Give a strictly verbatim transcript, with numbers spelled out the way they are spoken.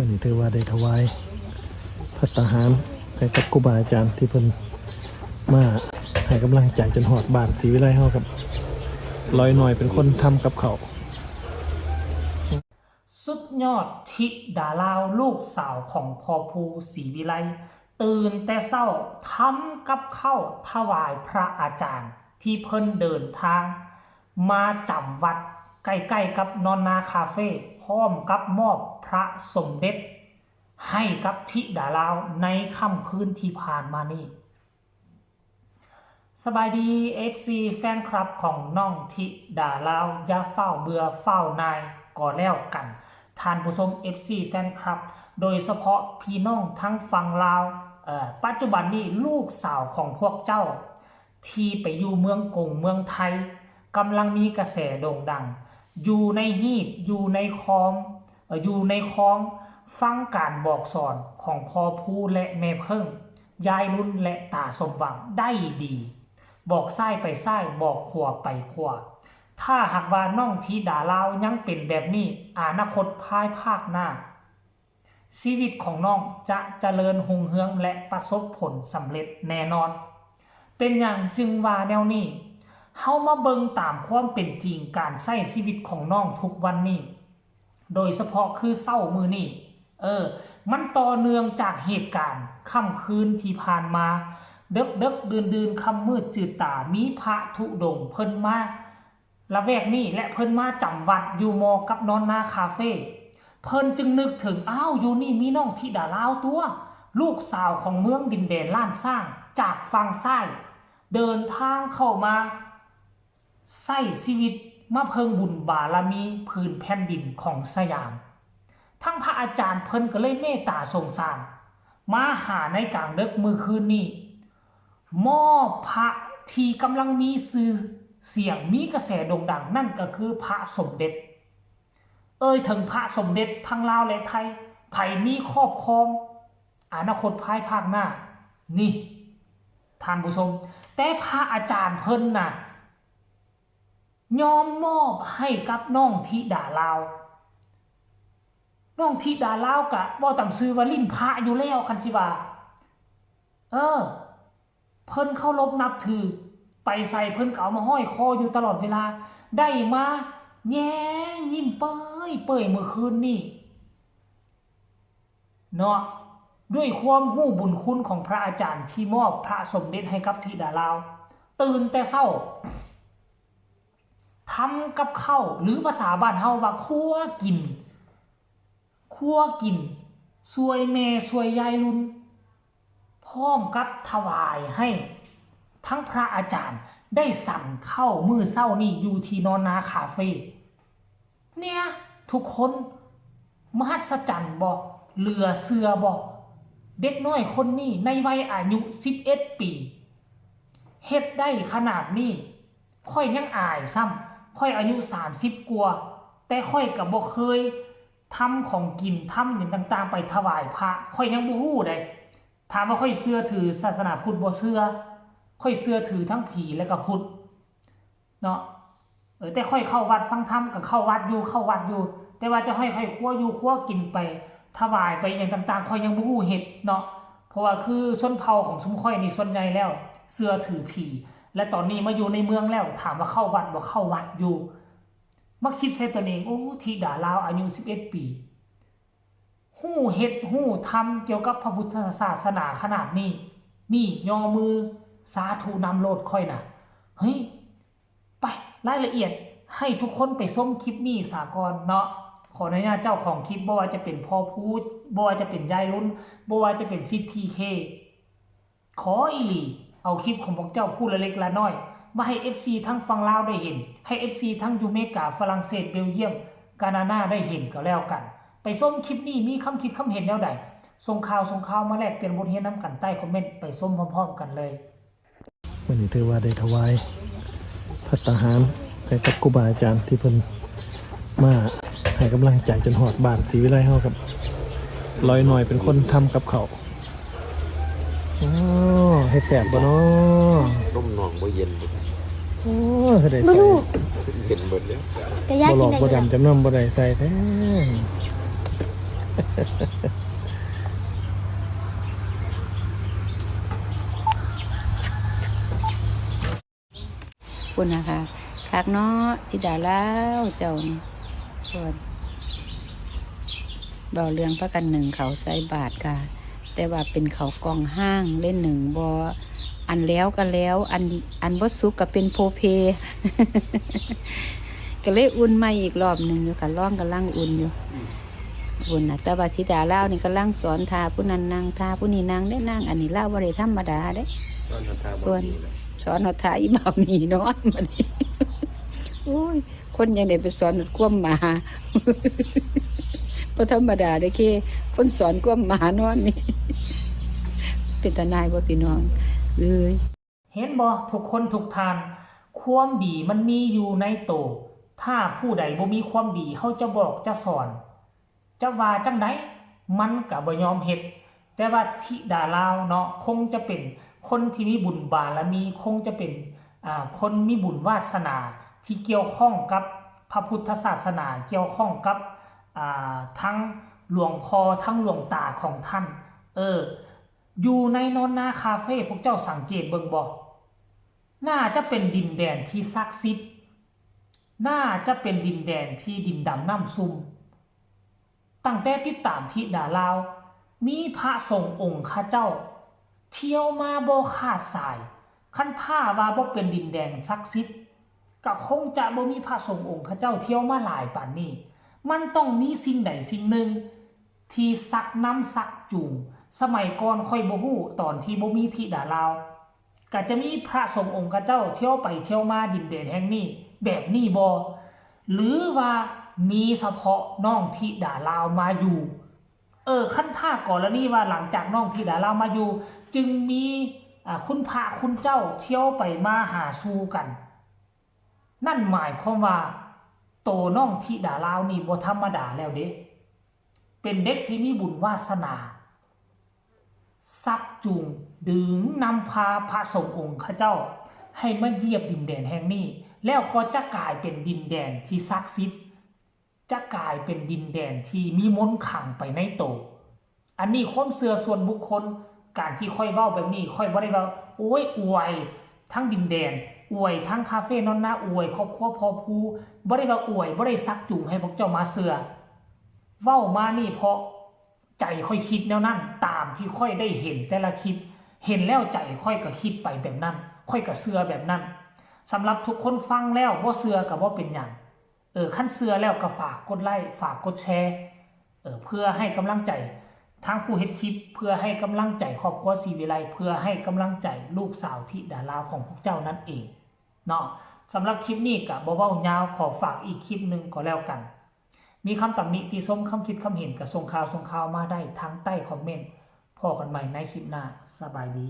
มื้อนี้ถือว่าได้ถวายภัตตาหารให้กับครูบาอาจารย์ที่เพิ่นมาให้กำลังใจจนฮอดบ้านศรีวิไลเฮาครับ ร้อยหน่อยเป็นคนทำกับข้าว สุดยอดธิดาลาวลูกสาวของพ่อภูศรีวิไล ตื่นแต่เช้าทำกับข้าวถวายพระอาจารย์ที่เพิ่นเดินทางมาจำวัดใกล้ๆกับนอนนาคาเฟ่ พร้อมกับมอบพระสมเด็จให้กับธิดาลาวในค่ำคืนที่ผ่านมานี้ สบายดี เอฟซี แฟนคลับของน้องธิดาลาว อย่าฟ้าวเบื่อฟ้าวหน่ายก็แล้วกัน ท่านผู้ชม เอฟซี แฟนคลับ โดยเฉพาะพี่น้องทั้งฝั่งลาว เอ่อ ปัจจุบันนี้ลูกสาวของพวกเจ้า ที่ไปอยู่เมืองกงเมืองไทย กำลังมีกระแสโด่งดัง อยู่ในฮีต อยู่ในคอม เอ่อ อยู่ในคอง ฟังการบอกสอนของพ่อภูและแม่เพิ่ง ยายรุ่นและตาสมหวังได้ดี บอกซ้ายไปซ้าย บอกขวาไปขวา ถ้าหากว่าน้องธิดาลาวยังเป็นแบบนี้ อนาคตภายภาคหน้า ชีวิตของน้องจะเจริญรุ่งเรืองและประสบผลสำเร็จแน่นอน เป็นหยังจึงว่าแนวนี้ เฮามาเบิ่งตามความเป็นจริงการใช้ชีวิตของน้องทุกวันนี้ โดยเฉพาะคือเช้ามื้อนี้ เออ มันต่อเนื่องจากเหตุการณ์ค่ำคืนที่ผ่านมา เดิกๆ ดื่นๆ ค่ำมืดจืดตา มีพระธุดงค์เพิ่นมา ละแวกนี้ และเพิ่นมาจำวัดอยู่มอกับนอนนาคาเฟ่ เพิ่นจึงนึกถึง อ้าว อยู่นี่มีน้องธิดาลาวตัว ลูกสาวของเมืองดินแดนล้านช้าง จากฝั่งซ้าย เดินทางเข้ามาใช้ชีวิตมาเพิ่งบุญบารมีผืนแผ่นดินของสยาม ทั้งพระอาจารย์เพิ่นก็เลยเมตตาสงสาร มาหาในกลางดึกมื้อคืนนี้ มอบพระที่กำลังมีชื่อเสียง มีกระแสโด่งดัง นั่นก็คือพระสมเด็จ เอ่ยถึงพระสมเด็จทั้งลาวและไทย ไผมีครอบครอง อนาคตภายภาคหน้า นี่ ท่านผู้ชม แต่พระอาจารย์เพิ่นน่ะ ยอมมอบให้กับน้องธิดาลาว น้องธิดาลาวกะเว้าตามซื่อว่าลิ้นพระอยู่แล้ว คันสิว่า เออ เพิ่นเคารพนับถือ ไปไสเพิ่นก็เอามาห้อยคออยู่ตลอดเวลา ได้มาแย้งยิ้มเปยเปยเมื่อคืนนี่ เนาะ ด้วยความรู้บุญคุณของพระอาจารย์ที่มอบพระสมเด็จให้กับธิดาลาว ตื่นแต่เช้า ทำกับข้าว หรือภาษาบ้านเฮาว่าครัวกิน ครัวกิน ช่วยแม่ช่วยยายรุ่น พร้อมกับถวายให้ทั้งพระอาจารย์ได้ฉันข้าวมื้อเช้านี่อยู่ที่นอนนาคาเฟ่ เนี่ย ทุกคน มหัศจรรย์บ่ เหลือเชื่อบ่ เด็กน้อยคนนี้ในวัยอายุสิบเอ็ดปี เฮ็ดได้ขนาดนี้ ข้อยยังอายซ้ำ ข้อยอายุสามสิบกว่า แต่ข้อยก็บ่เคยทำของกิน ทำหยังต่างๆ ไปถวายพระ ข้อยยังบ่ฮู้เด้ ถามว่าข้อยเชื่อถือศาสนาพุทธบ่ เชื่อ ข้อยเชื่อถือทั้งผีและก็พุทธ เนาะ เออ แต่ข้อยเข้าวัดฟังธรรมก็เข้าวัดอยู่ เข้าวัดอยู่ แต่ว่าจะให้ข้อยครัวอยู่ครัวกินไป ถวายไปหยังต่างๆ ข้อยยังบ่ฮู้เฮ็ดเนาะ เพราะว่าคือชนเผ่าของซุมข้อยนี่ส่วนใหญ่แล้ว เชื่อถือผี และตอนนี้มาอยู่ในเมืองแล้ว ถามว่าเข้าวัดบ่ เข้าวัดอยู่ มาคิดใส่ตนเอง โอ้ ธิดาลาวอายุสิบเอ็ดปี ฮู้เฮ็ดฮู้ทำเกี่ยวกับพระพุทธศาสนาขนาดนี้ นี่ ย่อมือ สาธุนำโลดข้อยน่ะ เฮ้ย ไป รายละเอียด ให้ทุกคนไปชมคลิปนี้ซะก่อนเนาะ ขออนุญาตเจ้าของคลิป บ่ว่าจะเป็นพ่อภู บ่ว่าจะเป็นยายรุ่น บ่ว่าจะเป็นสิทธิ์ พีเค ขออีหลี เอาคลิปของพวกเจ้าผู้ละเล็กละน้อย มาให้ เอฟซี ทั้งฝั่งลาวได้เห็น ให้ เอฟซี ทั้งอยู่อเมริกา ฝรั่งเศส เบลเยียม กานาดาได้เห็นก็แล้วกัน ไปชมคลิปนี้ มีความคิดความเห็นแนวใด ส่งข่าว ส่งข่าวมาแลกเปลี่ยนบทเรียนนำกันใต้คอมเมนต์ ไปชมพร้อมๆ กันเลย มื้อนี้ถือว่าได้ถวายภัตตาหารให้กับครูบาอาจารย์ที่เพิ่นมาให้กำลังใจจนฮอดบ้านศรีวิไลเฮาครับ ร้อยหน่อยเป็นคนทำกับข้าว อ๋อ เฮ็ดแซ่บบ่น้อ นมน้องบ่เย็นเด้ โอ้ คือได้ใส่ เย็นเบิดแล้ว กะยา บ่หลอก กินได้ บ่ดำจำนำบ่ได้ใส่แท้ คุณนะคะ คักเนาะ ธิดาลาวเจ้านี่ ส่วน เว้าเรื่องพากันนึ่งข้าวใส่บาตรค่ะ แต่ว่าเป็นข้าวกล้องห้างเล่นนึ่งบ่ อันแล้วก็แล้ว อัน อันบ่สุกก็เป็นโพเพ ก็เลยอุ่นใหม่อีกรอบหนึ่งอยู่ค่ะ ลองกำลังอุ่นอยู่ อุ่นนะ แต่ว่าธิดาลาวนี่กำลังสอนท่าผู้นั้นนั่ง ท่าผู้นี้นั่ง ได้นั่ง อันนี้ลาวบ่ได้ธรรมดาเด้ สอนท่าบ่าวหมีนะ สอนเอาท่าอีบ่าวหมีนอนบัดนี้ โอ้ย คนยังได้ไปสอนความหมา บ่ธรรมดาเด้เค คนสอนความหมานอนนี่ เป็นตาหน่ายบ่พี่น้องเอ้ย เห็นบ่ ทุกคนทุกท่าน ความดีมันมีอยู่ในโต ถ้าผู้ใดบ่มีความดี เฮาจะบอกจะสอน จะว่าจั่งใด มันก็บ่ยอมเฮ็ด แต่ว่าธิดาลาวเนาะ คงจะเป็นคนที่มีบุญบารมี คงจะเป็น อ่า คนมีบุญวาสนา ที่เกี่ยวข้องกับพระพุทธศาสนา เกี่ยวข้องกับ อ่า ทั้งหลวงพ่อ ทั้งหลวงตาของท่าน เออ อยู่ในนอนนาคาเฟ่ พวกเจ้าสังเกตเบิ่งบ่ น่าจะเป็นดินแดนที่ศักดิ์สิทธิ์ น่าจะเป็นดินแดนที่ดินดำน้ำซุ่ม ตั้งแต่ติดตามธิดาลาว มีพระสงฆ์องค์ข้าเจ้า เที่ยวมาบ่ขาดสาย คันถ้าว่าบ่เป็นดินแดนศักดิ์สิทธิ์ ก็คงจะบ่มีพระสงฆ์องค์ข้าเจ้าเที่ยวมาหลายปานนี้ มันต้องมีสิ่งใดสิ่งหนึ่ง ที่ซักนำซักจูง สมัยก่อนข้อยบ่ฮู้ ตอนที่บ่มีธิดาลาว ก็จะมีพระสงฆ์องค์ข้าเจ้าเที่ยวไปเที่ยวมาดินแดนแห่งนี้ แบบนี้บ่ หรือว่ามีเฉพาะน้องธิดาลาวมาอยู่ เออ คันถ้ากรณีว่าหลังจากน้องธิดาลาวมาอยู่ จึงมี อ่า คุณพระคุณเจ้าเที่ยวไปมาหาสู่กัน นั่นหมายความว่า โตน้องธิดาลาวนี่บ่ธรรมดาแล้วเด้ เป็นเด็กที่มีบุญวาสนา ซักจูงดึงนำพาพระสงฆ์องค์ข้าเจ้า ให้มาเหยียบดินแดนแห่งนี้ แล้วก็จะกลายเป็นดินแดนที่ศักดิ์สิทธิ์ จะกลายเป็นดินแดนที่มีมนต์ขลังไปในโต อันนี้ความเชื่อส่วนบุคคล การที่ข้อยเว้าแบบนี้ ข้อยบ่ได้ว่า โอ้ย อวยทั้งดินแดน อวยทั้งคาเฟ่นอนนา อวยครอบครัวพ่อภู บ่ได้ว่าอวย บ่ได้ซักจูงให้พวกเจ้ามาเชื่อ เว้ามานี่เพราะใจข้อยคิดแนวนั้น ตามที่ข้อยได้เห็นแต่ละคลิป เห็นแล้วใจข้อยก็คิดไปแบบนั้น ข้อยก็เชื่อแบบนั้น สำหรับทุกคนฟังแล้วบ่เชื่อก็บ่เป็นหยัง เออ คันเชื่อแล้วก็ฝากกดไลค์ ฝากกดแชร์ เออ เพื่อให้กำลังใจทางผู้เฮ็ดคลิป เพื่อให้กำลังใจครอบครัวศรีวิไล เพื่อให้กำลังใจลูกสาวธิดาลาวของพวกเจ้านั่นเองเนาะ สำหรับคลิปนี้ก็บ่เว้ายาว ขอฝากอีกคลิปหนึ่งก็แล้วกัน มีคำตำหนิติชม คำคิดคำเห็นก็ส่งข่าวส่งข่าวมาได้ทางใต้คอมเมนต์ พ้อกันใหม่ในคลิปหน้า สบายดี